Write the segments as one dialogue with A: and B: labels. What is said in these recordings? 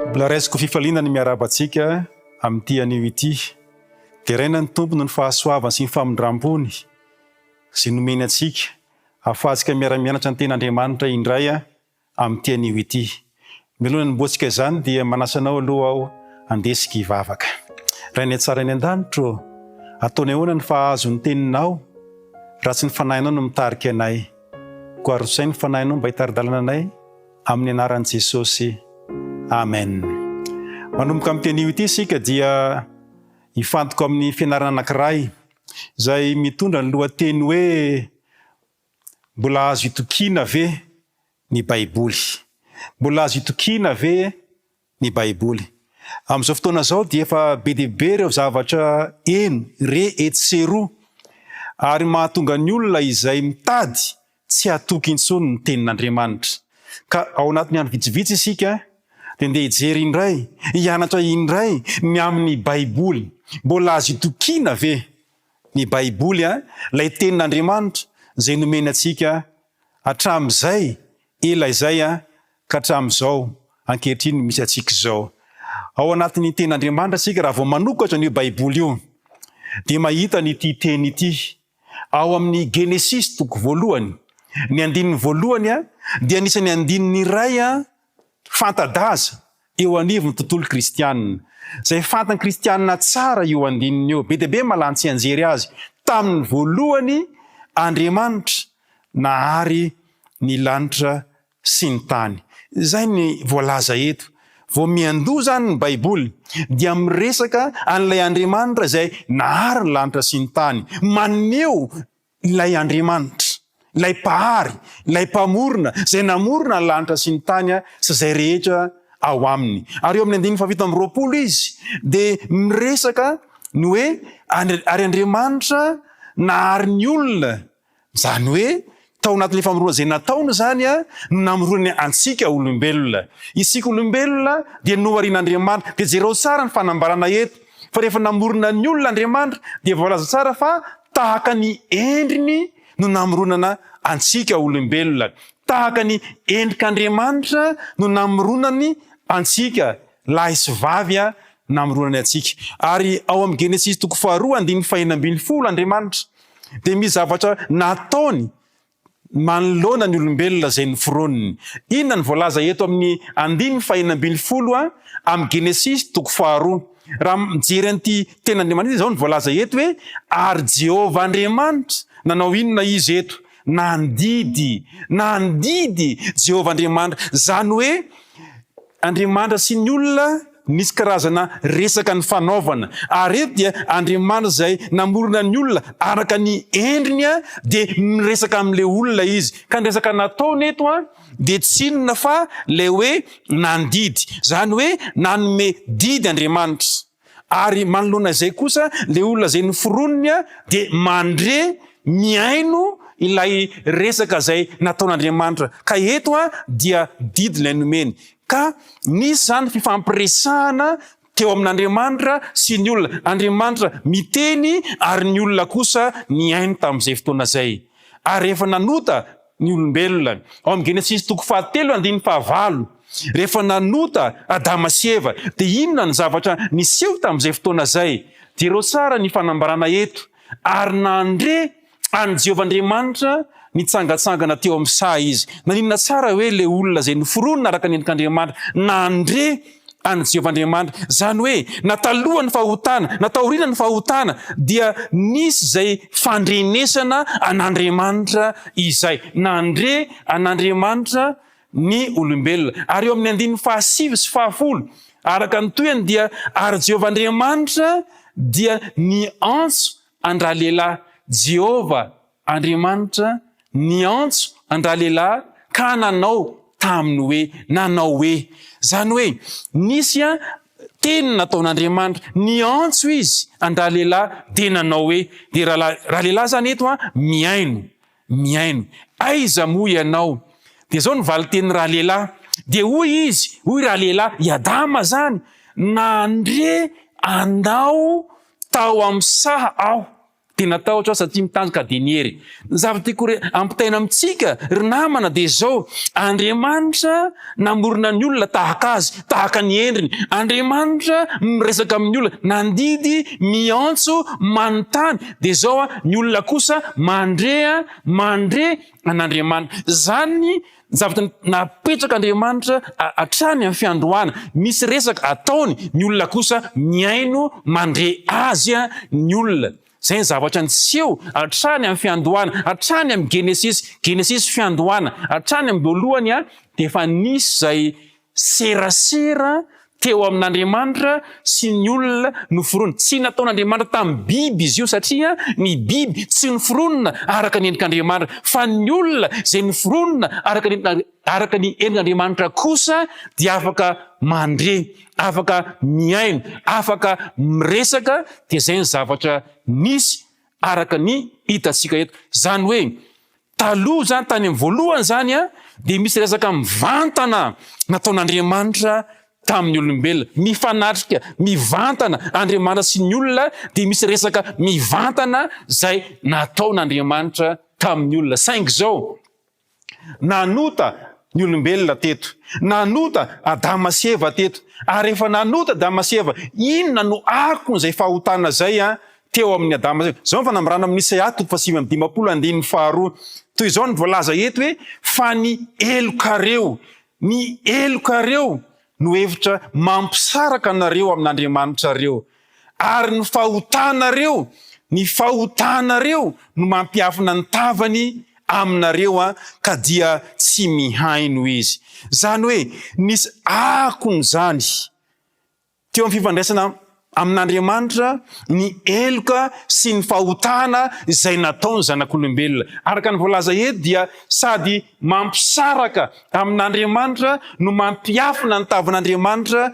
A: Mbola raisiko fifaliana ny miarahaba antsika amin'ity anio ity. Deraina ny Tompo noho ny fahasoavany sy ny famindram-pony izay nomeny antsika ahafahantsika miara-mianatra ny Tenin'Andriamanitra indray amin'ity anio ity. Mialoha ny hanombohantsika izany dia manasa anao aloha aho handeha isika hivavaka. Rainay tsara any an-danitra ô, ataonay ahoana ny fahazo ny Teninao raha tsy ny Fanahinao no mitarika anay. Koa arotsay ny Fanahinao mba hitari-dalana anay amin'ny anaran'i Jesosy. Amen. Manomboka amin'ity anio ity isika dia hifantoka amin'ny fianarana anankiray izay mitondra ny lohateny hoe Mbola azo itokiana ve ny Baiboly? Mbola azo itokiana ve ny Baiboly? Amin'izao fotoana izao dia efa be dia be ireo zavatra heno, re etsy sy eroa, ary mahatonga ny olona izay mitady tsy hatoky intsony ny Tenin'Andriamanitra. Ka ao anatin'ny andro vitsivitsy isika dia ndeha hijery indray, hianatra indray ny amin'ny Baiboly. Mbola azo itokiana ve ny Baiboly, ilay Tenin'Andriamanitra izay nomeny antsika hatramin'izay ela izay ka hatramin'izao ankehitriny misy antsika izao. Ao anatin'ny Tenin'Andriamanitra isika raha vao manokatra an'io Baiboly io dia mahita an'ity teny ity ao amin'ny Genesisy toko voalohany. Ny andininy voalohany dia anisan'ny andininy iray fanta-daza eo anivon'ny tontolo kristianina. Izay fantan'ny kristianina tsara io andininy io. Be dia be malan-tsianjery azy. Tamin'ny voalohany Andriamanitra nahary ny lanitra sy ny tany. Izay ny voalaza eto. Vao miandoha izany ny Baiboly dia miresaka an'ilay Andriamanitra izay nahary ny lanitra sy ny tany. Maneho Ilay Andriamanitra, ilay Mpahary, ilay Mpamorona, izay namorona ny lanitra sy ny tany sy izay rehetra ao aminy. Ary eo amin'ny andininy fahafito amby 20 izy dia miresaka ny hoe ary Andriamanitra nahary ny olona, izany hoe tao anatin'ilay famoronana izay nataony izany no namoronany antsika olombelona. Isika olombelona dia noharian'Andriamanitra. Dia jereo tsara ny fanambarana eto fa rehefa namorona ny olona Andriamanitra dia voalaza tsara fa Tahaka ny endriny no namoronana antsika olombelona. Tahaka ny endrik'Andriamanitra no namoronany antsika, lahy sy vavy namoronany antsika. Ary ao amin'ny Genesisy toko faharoa andininy fahenina 16 Andriamanitra dia misy zavatra nataony manoloana ny olombelona izay noforoniny. Inona no voalaza eto amin'ny andininy fahenina 16 amin'ny Genesisy toko faharoa? Raha mijery an'ity tenin'Andriamanitra ity, izao no voalaza eto hoe, Ary Jehovah Andriamanitra nanao inona izy eto? Nandidy. Nandidy Jehovah Andriamanitra. Izany hoe Andriamanitra sy ny olona nisy karazana resaka nifanaovana. Ary eto dia Andriamanitra izay namorona ny olona araka ny endriny dia miresaka amin'ilay olona izy. Ka ny resaka nataony eto dia tsy inona fa ilay hoe nandidy. Izany hoe nanome didy Andriamanitra. Ary manoloana izay kosa, ilay olona izay noforoniny dia mandre, mihaino ilay resaka izay nataon'Andriamanitra. Ka eto dia didy ilay nomeny. Ka nisy izany fifampiresahana teo amin'Andriamanitra sy ny olona. Andriamanitra miteny ary ny olona kosa nihaino tamin'izay fotoana izay. Ary rehefa nanota ny olombelona. Ao amin'ny Genesisy toko fahatelo andininy fahavalo, rehefa nanota Adama sy Eva, dia inona ny zavatra niseho tamin'izay fotoana izay? Jereo tsara ny fanambarana eto, Ary nandre an'i Jehovah Andriamanitra nitsangantsangana teo amin'ny saha izy. Naninona tsara hoe ilay olona izay noforonina araka ny endrik'Andriamanitra nandre an'i Jehovah Andriamanitra. Izany hoe, na talohan'ny fahotana, na taorian'ny fahotana, dia nisy izay fandrenesana an'Andriamanitra izay. Nandre an'Andriamanitra ny olombelona. Ary eo amin'ny andininy fahasivy sy fahafolo, araka ny tohiny dia, Ary Jehovah Andriamanitra dia niantso an-dralehilahy, Jehovah Andriamanitra niantso an-dralehilahy ka nanao taminy hoe, nanao hoe. Izany hoe, nisy teny nataon'Andriamanitra, niantso Izy an-dralehilahy dia nanao hoe, dia ralehilahy izany eto mihaino, mihaino. Aiza moa ianao? Dia izao ny valin-tenin'i ralehilahy, dia hoy izy, hoy ralehilahy, i Adama izany, nandre anao tao amin'ny saha aho. Dia natahotra aho satria mitanjaka dia niery. Ny zavatra tiako re ampitaina amintsika ry namana dia izao, Andriamanitra namorona ny olona tahaka Azy, tahaka ny endriny. Andriamanitra miresaka amin'ny olona, nandidy, miantso, manontany. Dia izao an, ny olona kosa mandre, mandre an'Andriamanitra. Izany ny zavatra napetrak'Andriamanitra hatrany amin'ny fiandohana. Misy resaka ataony, ny olona kosa mihaino, mandre Azy ny olona. Izay ny zavatra niseho hatrany amin'ny fiandohana, hatrany amin'ny Genesisy, Genesisy fiandohana, hatrany am-boalohany dia efa nisy izay serasera teo amin'Andriamanitra sy ny olona noforoniny. Tsy nataon'Andriamanitra tamin'ny biby izy io satria ny biby tsy noforonina araka ny endrik'Andriamanitra, fa ny olona izay noforonina araka ny araka ny endrik'Andriamanitra kosa dia afaka mandre, afaka mihaino, afaka miresaka, dia izay ny zavatra nisy araka ny hitantsika eto. Izany hoe Taloha izany, tany amin'ny voalohany izany dia misy resaka mivantana nataon'Andriamanitra tamin'ny olombelona. Mifanatrika mivantana Andriamanitra sy ny olona dia misy resaka mivantana izay nataon'Andriamanitra tamin'ny olona. Saingy izao, nanota ny olombelona teto. Nanota Adama sy Eva teto. Ary rehefa nanota Adama sy Eva, inona no akon'izay fahotana izay teo amin'i Adama sy Eva? Izao ny fanambarana amin'i Isaia toko fahasivy amby 50 andininy faharoa. Toy izao no voalaza eto hoe, Fa ny helokareo, ny helokareo no hevitra mampisaraka anareo amin'Andriamanitrareo, ary ny fahotanareo, ny fahotanareo no mampiafina ny tavany aminareo ka dia tsy mihaino izy. Izany hoe nisy akony izany teo amin'ny fifandraisana amin'Andriamanitra ny heloka sy ny fahotana izay nataon'ny zanak'olombelona. Araka ny voalaza eto dia sady mampisaraka amin'Andriamanitra no mampiafina ny tavan'Andriamanitra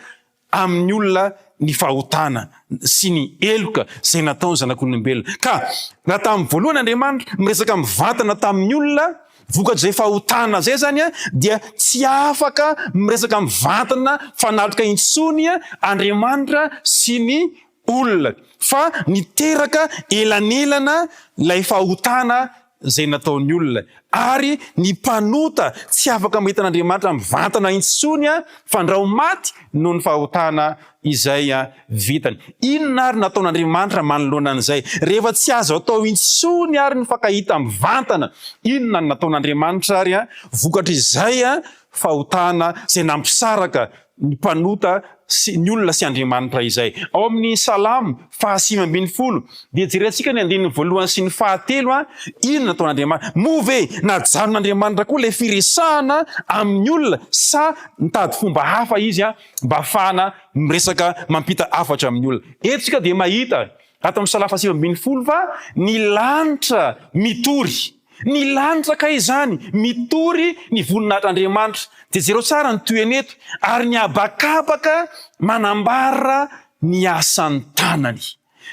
A: amin'ny olona ny fahotana sy ny heloka izay nataon'ny zanak'olombelona. Ka raha tamin'ny voalohany Andriamanitra miresaka mivantana tamin'ny olona, vokatr'izay fahotana izay izany dia tsy afaka miresaka mivantana fanaloka intsony Andriamanitra sy ny olona, fa niteraka elanelana ilay fahotana izay nataon'ny olona, ary ny mpanota tsy afaka mahita an'Andriamanitra mivantana intsony fandrao maty noho ny fahotana izay vitany. Inona ary no nataon'Andriamanitra manoloana an'izay? Rehefa tsy azo atao intsony ary ny fankahita mivantana, inona no nataon'Andriamanitra ary vokatr'izay fahotana izay nampisaraka ny mpanota sy ny olona sy Andriamanitra izay. Ao amin'ny Salamo faha 19 dia jerentsika ny andininy voalohany sy ny fahatelo a, inona nataon'Andriamanitra? Moa ve najanon'Andriamanitra koa ilay firesahana amin'ny olona sa nitady fomba hafa izy mba hahafahana miresaka mampita hafatra amin'ny olona? Eto isika dia mahita ato amin'ny Salamo faha 19 fa ny lanitra mitory. Ny lanitra kay izany mitory ny voninahitr'Andriamanitra. Dia jereo tsara ny tohiny eto, ary ny habakabaka manambara ny asan'ny tanany.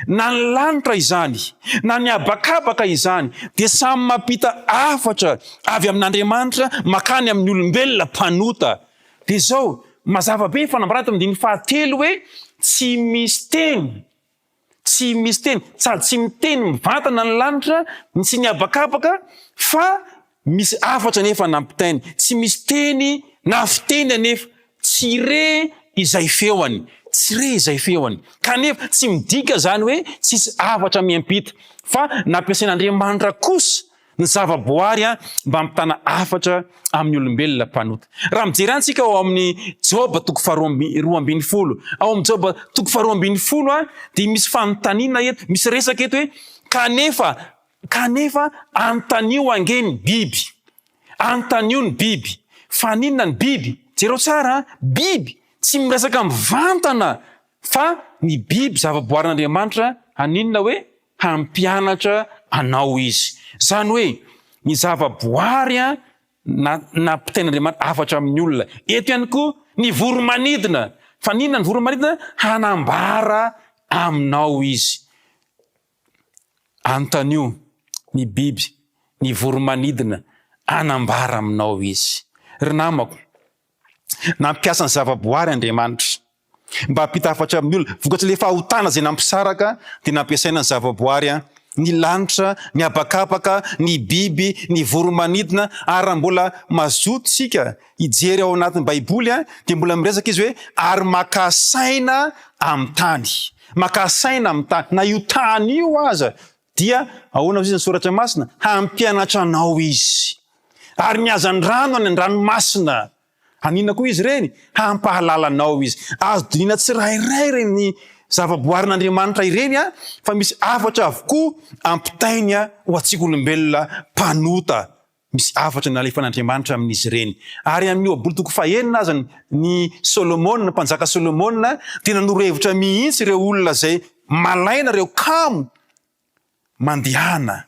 A: Na ny lanitra izany, na ny habakabaka izany, dia samy mampita hafatra avy amin'Andriamanitra makany amin'ny olombelona mpanota. Dia izao, mazava be ny fanambarana eto amin'ny andininy fahatelo hoe tsy misy teny Tsy misy teny, sady tsy miteny mivantana ny lanitra no tsy nihabakabaka fa misy hafatra anefa nampitainy. Tsy misy teny na fiteny anefa, tsy re izay feony, tsy re izay feony. Kanefa tsy midika izany hoe tsisy hafatra miampita fa nampiasain'Andriamanitra kosa ny zavaboary mba hampitana hafatra amin'ny olombelona mpanota. Raha mijery any tsika ao amin'ny Joba toko faharoa 12, ao amin'ny Joba toko faharoa 12 dia misy fanontaniana eto, misy resaka eto hoe kanefa, kanefa anontanio ange ny biby, anontanio ny biby, fa n'inona ny biby? Jereo tsara, biby tsy miresaka mivantana fa ny biby zavaboarin'Andriamanitra haninona hoe hampianatra anao izy. Izany hoe ny zavaboary na nampitain'Andriamanitra hafatra amin'ny olona. Eto ihany koa ny voro-manidina. Fa n'inona ny voro-manidina? Hanambara aminao izy. Anontanio ny biby, ny voro-manidina, hanambara aminao izy. Ry namako, nampiasa ny zavaboary Andriamanitra. Mba hampita hafatra amin'ny olona. Vokatr'ilay fahotana izay nampisaraka dia nampiasaina ny zavaboary. Ny lanitra, ny habakabaka, ny biby, ny voro-manidina, ary raha mbola mazoto isika hijery ao anatin'ny Baiboly dia mbola miresaka izy hoe ary makà saina amin'ny tany. Makà saina amin'ny tany. Na io tany io aza dia ahoana hoy izy ny Soratra Masina? Hampianatra anao izy. Ary ny hazandrano any an-dranomasina. Haninona koa izy ireny? Hampahalala anao izy. Azo dinihina tsirairay ireny zavaboarin'Andriamanitra ireny fa misy hafatra avokoa ampitainy ho antsika olombelona mpanota. Misy hafatra nalefan'Andriamanitra amin'izy ireny. Ary amin'ny Ohabolana toko fahenina aza ny Solomona, mpanjaka Solomona, dia nanoro hevitra mihitsy ireo olona izay malaina, ireo kamo, Mandehana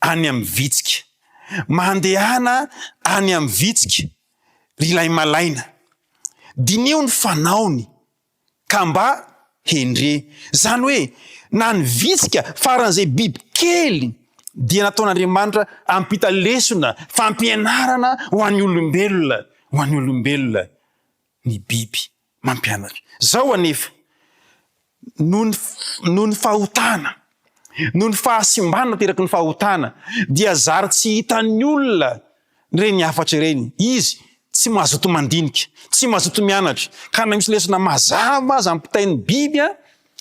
A: any amin'ny vitsika. Mandehana any amin'ny vitsika, ry ilay malaina. Diniho ny fanaony, ka mba hendre. Izany hoe, na ny vitsika faran'izay biby kely dia nataon'Andriamanitra hampita lesona, fampianarana ho an'ny olombelona, ho an'ny olombelona ny biby. Mampianatra. Izao anefa, noho ny, noho ny fahotana, noho ny fahasimbana nateraky ny fahotana, dia zary tsy hitan'ny olona ireny hafatra ireny. Izy tsy mazoto mandinika, tsy mazoto mianatra, ka na misy lesona mazava aza ampitain'ny biby,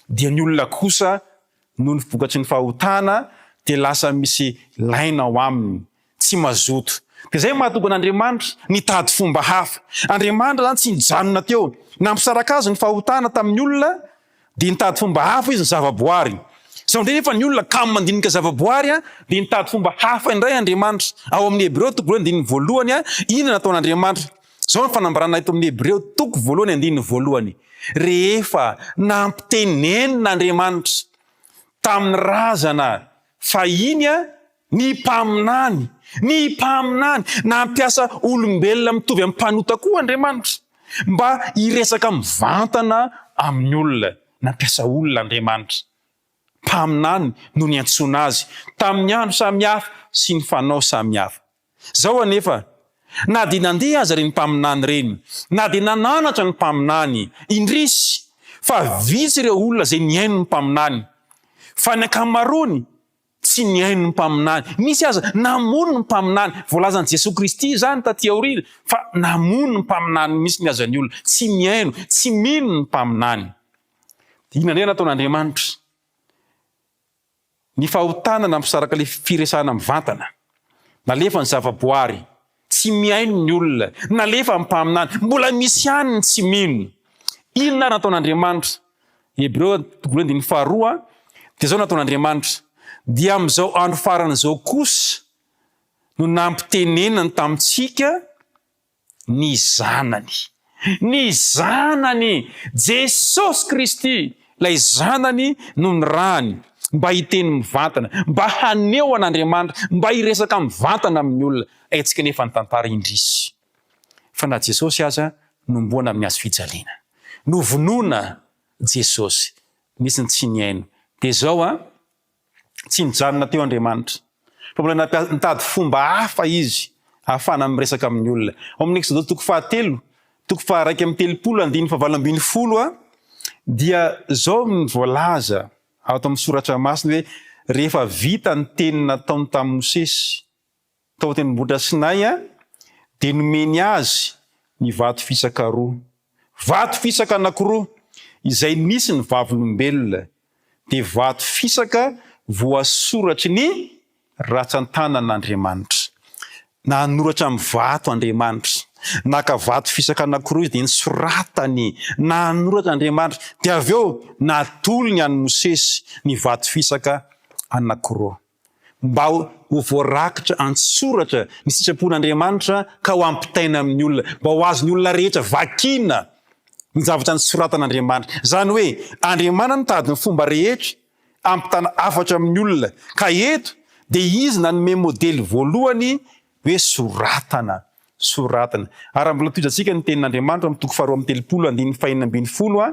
A: dia ny olona kosa noho ny vokatry ny fahotana dia lasa misy laina ao aminy, tsy mazoto. Dia izay no mahatonga an'Andriamanitra nitady fomba hafa. Andriamanitra izany tsy nijanona teo. Nampisaraka azy ny fahotana tamin'ny olona dia nitady fomba hafa izy ny zavaboary. Izao indray nefa ny olona kamo mandinika zavaboary dia nitady fomba hafa indray Andriamanitra. Ao amin'ny Hebreo toko voalohany andininy voalohany, inona nataon'Andriamanitra? Izao ny fanambarana eto amin'ny Hebreo toko voalohany andininy voalohany, Rehefa nampitenenin'Andriamanitra tamin'ny razana fahiny ny mpaminany, ny mpaminany, nampiasa olombelona mitovy amin'ny mpanota koa Andriamanitra mba hiresaka mivantana amin'ny olona. Nampiasa olona Andriamanitra. Mpaminany no niantsoana azy, tamin'ny andro samihafa sy ny fanao samihafa. Izao anefa, na dia nandeha aza ireny mpaminany ireny, na dia nananatra ny mpaminany, indrisy fa vitsy ireo olona izay nihaino ny mpaminany, fa ny ankamaroany tsy nihaino ny mpaminany. Nisy aza namono ny mpaminany. Voalazan'i Jesoa Kristy izany taty aoriana, fa namono ny mpaminany mihitsy aza ny olona. Tsy mihaino, tsy mino ny mpaminany. Inona indray no nataon'Andriamanitra? Ny fahotana nampisaraka ilay firesahana mivantana. Nalefa ny zavaboary. Tsy mihaino ny olona. Nalefa ny mpaminany. Mbola misy ihany ny tsy mino. Inona ary nataon'Andriamanitra? Hebreo toko voalohany andininy faharoa dia izao nataon'Andriamanitra, Dia amin'izao andro farany izao kosa no nampitenenany tamintsika ny Zanany. Ny Zanany! Jesosy Kristy, ilay Zanany no nirahany mba hiteny mivantana, mba haneho an'Andriamanitra, mba hiresaka mivantana amin'ny olona. Haintsika anefa ny tantara, indrisy, fa na Jesosy aza nomboana amin'ny hazo fijaliana. Novonoina Jesosy. Nisy ny tsy nihaino. Dia izao an! Tsy nijanona teo Andriamanitra, fa mbola nitady fomba hafa Izy ahafahana miresaka amin'ny olona. Ao amin'ny Eksodosy toko fahatelo, toko faha-31 andininy faha-18 dia izao no voalaza ato amin'ny Soratra Masina hoe, Rehefa vita ny teny nataony tamin'i Mosesy, Tao an-tendrombohitra Sinay dia nomeny azy ny vato fisaka roa. Vato fisaka anankiroa izay nisy ny vavolombelona, dia vato fisaka voasoratry ny ratsan-tanan'Andriamanitra. Nanoratra amin'ny vato Andriamanitra. Naka vato fisaka anankiroa izy dia nosoratany. Nanoratra Andriamanitra. Dia avy eo natolony an'i Mosesy ny vato fisaka anankiroa. mba ho voarakitra an-tsoratra ny sitrapon'Andriamanitra ka ho ampitaina amin'ny olona, mba ho azon'ny olona rehetra vakiana ny zavatra nosoratan'Andriamanitra. Izany hoe, Andriamanitra nitady ny fomba rehetra hampitana hafatra amin'ny olona, ka eto dia Izy nanome modely voalohany hoe soratana, soratana. Ary raha mbola tohizantsika ny tenin'Andriamanitra amin'ny toko faharoa amby telopolo andininy fahenina ambinifolo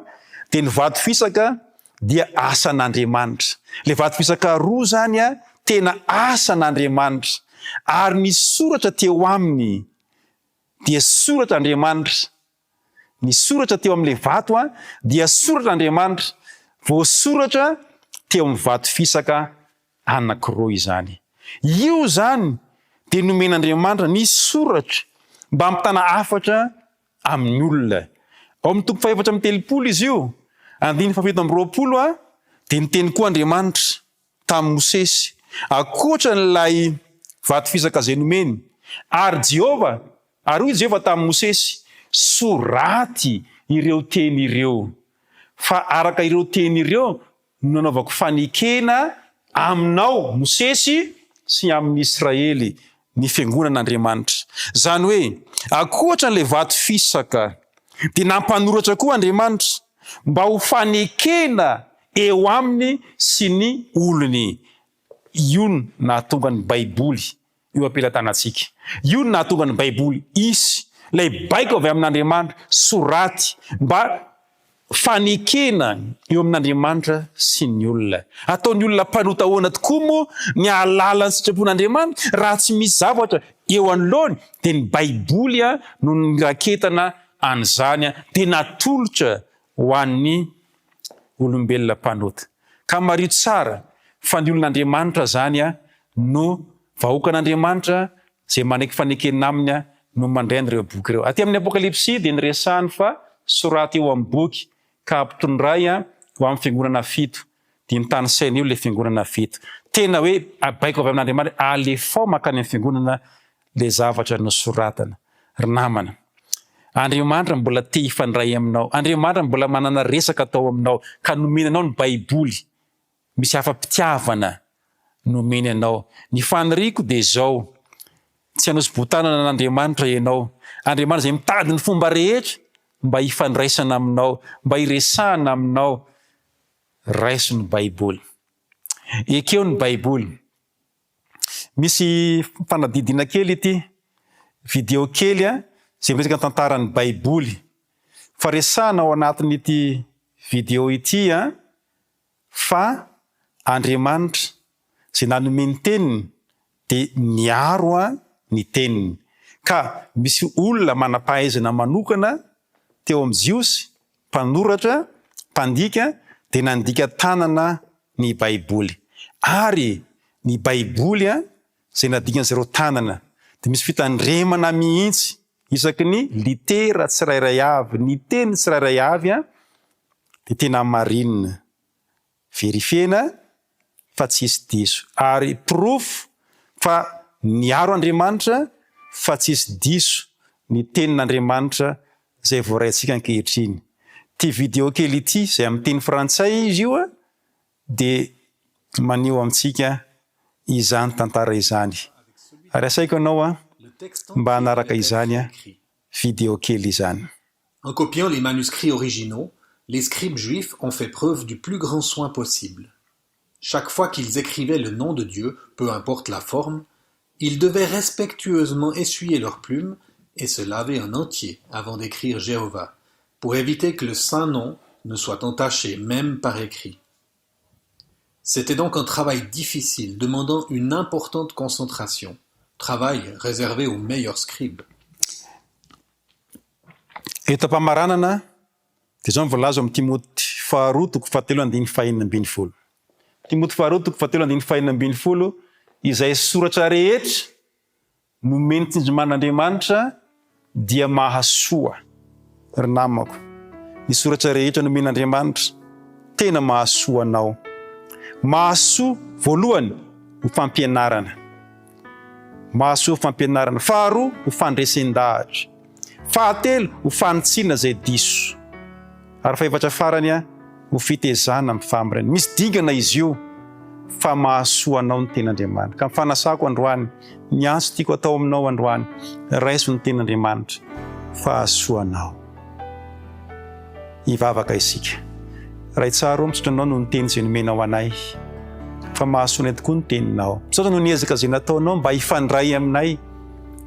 A: dia ny vato fisaka dia asan'Andriamanitra. Ilay vato fisaka roa izany tena asan'Andriamanitra. Ary ny soratra teo aminy dia soratr'Andriamanitra. Ny soratra teo amin'ilay vato dia soratr'Andriamanitra, voasoratra teo amin'ny vato fisaka. anankiroa izany. Io izany dia nomen'Andriamanitra ny soratra mba hampitana hafatra amin'ny olona. Ao amin'ny toko fahefatra amby 30 izy io, andininy faha-27 dia niteny koa Andriamanitra tamin'i Mosesy, ankoatra an'ilay vato fisaka izay nomeny, Ary Jehovah, ary hoy Jehovah tamin'i Mosesy, Soraty ireo teny ireo, fa araka ireo teny ireo no nanaovako fanekena aminao, Mosesy, sy amin'i Israely, ny fiangonan'Andriamanitra. Izany hoe, ankoatra an'ilay vato fisaka, dia nampanoratra koa Andriamanitra mba ho fanekena eo aminy sy ny olony. Io no nahatonga ny Baiboly eo am-pelatanantsika. Io no nahatonga ny Baiboly hisy. Ilay baiko avy amin'Andriamanitra, soraty mba fanekena eo amin'Andriamanitra sy ny olona. Ataon'ny olona mpanota ahoana tokoa moa ny hahalala ny sitrapon'Andriamanitra raha tsy misy zavatra eo anoloany? Dia ny Baiboly no niraketana an'izany dia natolotra ho an'ny olombelona mpanota. Ka mariho tsara fa ny olon'Andriamanitra izany no vahoakan'Andriamanitra izay manaiky fanekena aminy no mandray an'ireo boky ireo. Aty amin'ny Apokalypsy dia niresahany fa soraty eo amin'ny boky ka ampitondray ho amin'ny fiangonana fito. Dia nitanisaina eo ilay fiangonana fito. Tena hoe baiko avy amin'Andriamanitra, alefao mankany amin'ny fiangonana ilay zavatra nosoratana. Ry namana, Andriamanitra mbola te hifandray aminao. Andriamanitra mbola manana resaka atao aminao ka nomeny anao ny Baiboly. Misy hafa-pitiavana nomeny anao. Ny faniriako dia izao, tsy hanosi-botanana an'Andriamanitra ianao. Andriamanitra izay mitady ny fomba rehetra mba hifandraisana aminao, mba hiresahana aminao. Raiso ny Baiboly. Ekeo ny Baiboly. Misy fanadihadiana kely ity, video kely izay miresaka ny tantaran'ny Baiboly. Fa resahana ao anatin'ity video ity fa Andriamanitra izay nanome ny teniny dia niaro ny teniny. Ka misy olona manam-pahaizana manokana teo amin'ny Jiosy, mpanoratra, mpandika, dia nandika tanana ny Baiboly. Ary ny Baiboly izay nadikan'izy ireo tanana dia misy fitandremana mihitsy isaky ny litera tsirairay avy, ny teny tsirairay avy dia tena hamarinina. Verifiena fa tsisy diso. Ary porofo fa niaro Andriamanitra fa tsisy diso ny tenin'Andriamanitra izay voaraintsika ankehitriny. Ity video kely ity izay amin'ny teny frantsay izy io dia maneho amintsika izany tantara izany. Ary asaiko ianao mba hanaraka izany video kely izany.
B: En copiant les manuscrits originaux, les scribes juifs ont fait preuve du plus grand soin possible. Chaque fois qu'ils écrivaient le nom de Dieu, peu importe la forme, ils devaient respectueusement essuyer leurs plumes et se laver en entier avant d'écrire Jéhovah, pour éviter que le saint nom ne soit entaché même par écrit. C'était donc un travail difficile demandant une importante concentration, travail réservé aux meilleurs scribes.
A: Eto am-pamaranana dia izao no voalaza ao amin'ny Timoty faharoa toko fahatelo andininy fahenina ambinifolo. Timoty faharoa toko fahatelo andininy fahenina ambinifolo, Izay soratra rehetra nomen'ny tsindriman'Andriamanitra dia mahasoa. Ry namako, ny soratra rehetra nomen'Andriamanitra tena mahasoa anao. Mahasoa voalohany ho fampianarana. Mahasoa ho fampianarana. Faharoa ho fandresen-dahatra. Fahatelo, ho fanitsiana izay diso. Ary fahefatra farany, ho fitezana amin'ny fahamarinana. Misy dingana izy io fa mahasoa anao ny tenin'Andriamanitra. Ka ny fanasako androany, ny antso tiako atao aminao androany, raiso ny tenin'Andriamanitra fa hahasoa anao. Hivavaka isika. Ray tsara ô, misaotra Anao noho ny teny izay nomenao anay, fa mahasoa anay tokoa ny teninao. Misaotra noho ny ezaka izay nataonao mba hifandray aminay.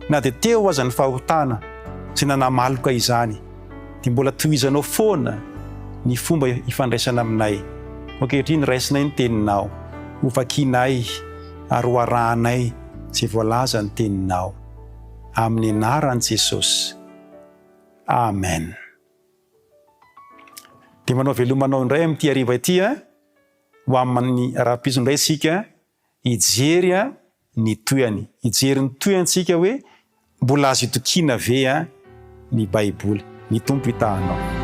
A: Na dia teo aza ny fahotana izay nanamaloka izany, dia mbola tohizanao foana ny fomba ifandraisana aminay. Koa ankehitriny, raisinay ny Teninao, hovakinay ary hoarahanay izay voalazan'ny Teninao. Amin'ny anaran'i Jesosy. Amen. Dia manao veloma anao indray amin'ity hariva ity, ho amin'ny rahampitso indray isika. hijery ny tohiny. Hijery ny tohiny tsika hoe mbola azo itokiana ve ny Baiboly. Ny Tompo hitaha anao.